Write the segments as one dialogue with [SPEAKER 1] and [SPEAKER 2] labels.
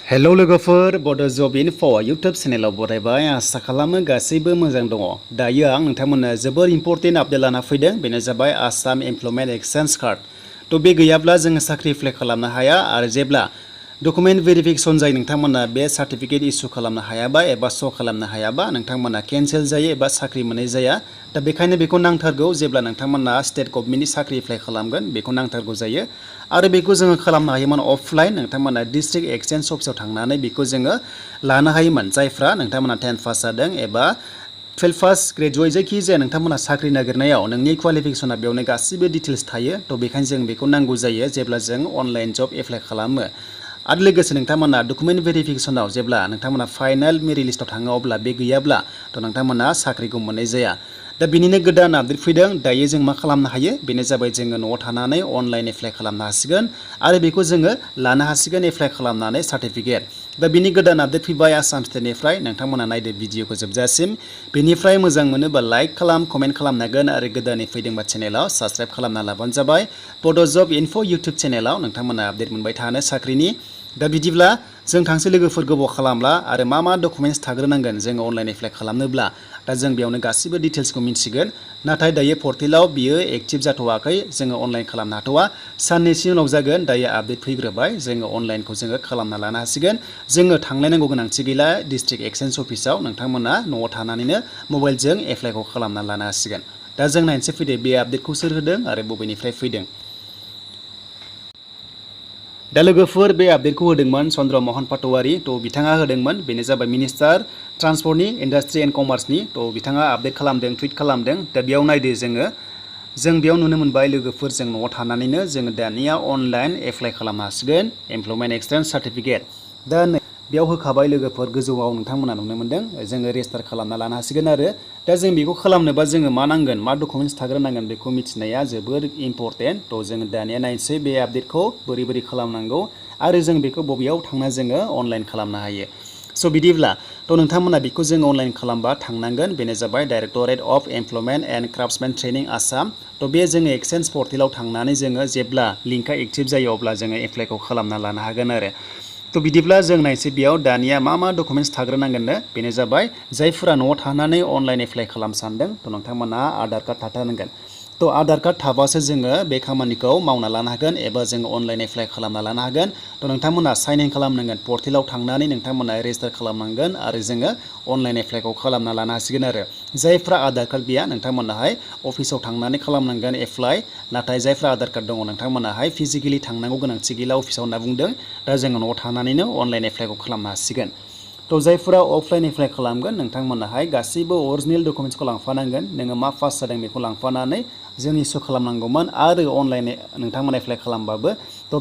[SPEAKER 1] Hello लोगोफोर बड' जब info YouTube चेनेलाव बरायबाय आसा खालामो गासैबो मोजां दङ। दायो आं नोंथांमोननो जोबोर इम्पर्टेन्ट आपडेट लाना फैदों। बेनो जाबाय आसाम एमप्लयमेन्ट एक्सचेन्ज कार्ड। बे गैयाब्ला जोङो साख्रि एप्लाइ खालामनो हाया आरो जेब्ला डकुमेन्ट भेरिफिकेसन जायो नोंथांमोना बे सार्टिफिकेट इसु खालामनो हायाबा एबा श' खालामनो हायाबा नोंथांमोना केन्सेल जायो एबा साख्रि मोननाय जाया। दा बेखायनो बेखौ नांथारगौ जेब्ला नोंथांमोना स्टेट गभर्नमेन्टनि साख्रि एप्लाइ खालामगोन बेखौ नांथारगौ जायो। आरो बेखौ जोङो खालामनो हायोमोन अफलाइन नोंथांमोना डिस्ट्रिक्ट एक्सचेन्ज अफिसाव थांनानै बेखौ जोङो लानो हायोमोन। जायफ्रा नोंथांमोना 10 पास जादों एबा 12 पास ग्रेजुवेट जायखिजाया नोंथांमोना साख्रि नागिरनायाव नोंनि क्वालिफिकेसना बेयावनो गासिबो डिटेल्स थायो। बेखायनो जों बेखौ नांगौ जायो जेब्ला जों अनलाइन जब एप्लाइ खालामो। आरो लोगोसे नोंथांमोना डकुमेन्ट भेरिफिकेसनाव जेब्ला नोंथांमोना फाइनाल मेरिट लिस्टआव थाङो अब्ला बे गैयाब्ला नोंथांमोना साख्रिखौ मोननाय जाया। दा बिनिनो गोदान आपडेट फैदों। दायो जों मा खालामनो हायो बेनो जाबाय जोङो न'आव थानानै अनलाइन एप्लाइ खालामनो हासिगोन आरो बेखौ जोङो लानो हासिगोन एप्लाइ खालामनानै सार्टिफिकेट। दा बिनि गोदान आपडेट फैबाय आसाम स्टेटनिफ्राय। नोंथांमोना नायदो भिडिअखौ जोबजासिम। बेनिफ्राय मोजां मोनोबा लाइक खालाम, कमेन्ट खालामनांगोन आरो गोदानै फैदोंबा चेनेलाव साबस्क्राइब खालामना लाबानो जाबाय। बड' जब इनफो इउटुब चेनेलाव नोंथांमोना आपडेट मोनबाय थानो साख्रिनि। दा बिदिब्ला जों थांसै लोगोफोर गोबाव खालामला आरो मा डकुमेन्ट्स थाग्रोनांगोन जोङो अनलाइन एप्लाइ खालामनोब्ला दा जों बेयावनो गासिबो डिटेल्सखौ मिन्थिगोन। नाथाय दायो पर्टेलाव बियो एक्टिभ जाथ'वाखै, जोङो अनलाइन खालामनो हाथ'वा। साननैसो उनाव जागोन। दायो आपडेट फैग्रोबाय, जोङो अनलाइनखौ जोङो खालामना लानो हासिगोन। जोङो थांलायनांगौ गोनांथि गैला डिस्ट्रिक्ट एक्सचेन्ज अफिसाव। नोंथांमोना न'आव थानानैनो मबाइलजों एप्लाइखौ खालामना लानो हासिगोन। दा जों नायनोसै फैदो बे आपडेटखौ सोर होदों आरो बबेनिफ्राय फैदों। दा लोगोफोर बे आपडेटखौ होदोंमोन चन्द्र महन पाटवारी। बिथाङा होदोंमोन। बेनो जाबाय मिनिस्टार ट्रान्सपर्टनि इन्डास्ट्रि एन्ड कमार्सनि। बिथाङा आपडेट खालामदों, टुइट खालामदों। दा बेयाव नायदो जों बेयाव नुनो मोनबाय लोगोफोर जों न'आव थानानैनो जोङो दानिया अनलाइन एप्लाइ खालामनो हासिगोन एमप्लयमेन्ट एक्सचेन्ज सार्टिफिकेट। दा बेयाव होखाबाय लोगोफोर गोजौआव नोंथांमोना नुनो मोनदों। जोङो रेजिस्टार खालामना लानो हासिगोन आरो दा जों बेखौ खालामनोबा जोङो मा नांगोन, मा डकुमेन्ट्स थाग्रोनांगोन बेखौ मिथिनाया जोबोर इम्पर्टेन्ट। जोङो दानिया नायनोसै बे आपडेटखौ बोरै खालामनांगौ आरो जों बेखौ बबेयाव थांना जोङो अनलाइन खालामनो हायो। बिदिब्ला नोंथांमोना बेखौ जोङो अनलाइन खालामबा थांनांगोन। बेनो जाबाय directorate of employment and craftsmen training Assam. बे जोङो एक्सचेन्ज पर्टेलाव थांनानै जोङो जेब्ला लिंकआ एक्टिभ जायो अब्ला जोङो एप्लाइखौ खालामना लानो हागोन आरो। बिदिब्ला जों नायनोसै बेयाव दानिया मा डकुमेन्ट्स थाग्रोनांगोननो। बेनो जाबाय जायफोरा न'आव थानानै अनलाइन एप्लाइ खालामनो सानदों नोंथांमोना आधार कार्ड थाथारनांगोन। आधार कार्ड थाबासो जोङो बे खामानिखौ मावना लानो हागोन एबा जोङो अनलाइन एप्लाइ खालामना लानो हागोन। नोंथांमोना साइन इन खालामनांगोन, पर्टेलाव थांनानै नोंथांमोना रेजिस्टार खालामनांगोन आरो जोङो अनलाइन एप्लाइखौ खालामना लानो हासिगोन आरो। जायफ्रा आधार कार्ड गैया नोंथांमोनाहाय अफिसाव थांनानै खालामनांगोन एप्लाइ। नाथाय जायफ्रा आधार कार्ड दङ नोंथांमोनाहाय फिजिकेलि थांनांगौ गोनांथि गैला अफिसाव होनना बुंदों। दा जोङो न'आव थानानैनो अनलाइन एप्लाइखौ खालामनो हासिगोन। जायफोरा अफलाइन एप्लाइ खालामगोन नोंथांमोनाहाय गासैबो अरिजिनेल डकुमेन्ट्सखौ लांफानांगोन। नोङो मा पास जादों बेखौ लांफानानै जों इसु खालामनांगौमोन आरो अनलाइन नोंथांमोना एप्लाइ खालामबाबो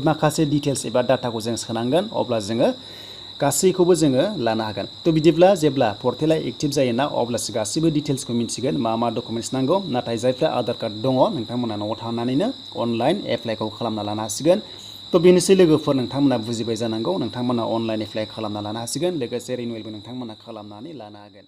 [SPEAKER 1] माखासे डिटेल्स एबा डाटाखौ जों सोनांगोन अब्ला जोङो गासैखौबो जोङो लानो हागोन। बिदिब्ला जेब्ला पर्टेला एक्टिभ जायोना अब्लासो गासैबो डिटेल्सखौ मिथिगोन मा डकुमेन्ट्स नांगौ। नाथाय जायफ्रा आधार कार्ड दङ नोंथांमोना न'आव थानानैनो अनलाइन एप्लाइखौ खालामना लानो हासिगोन। बेनोसै लोगोफोर नोंथांमोना बुजिबाय जानांगौ। नोंथांमोना अनलाइन एप्लाइ खालामना लानो हासिगोन। लोगोसे रिनिउवेलबो नोंथांमोना खालामनानै लानो हागोन।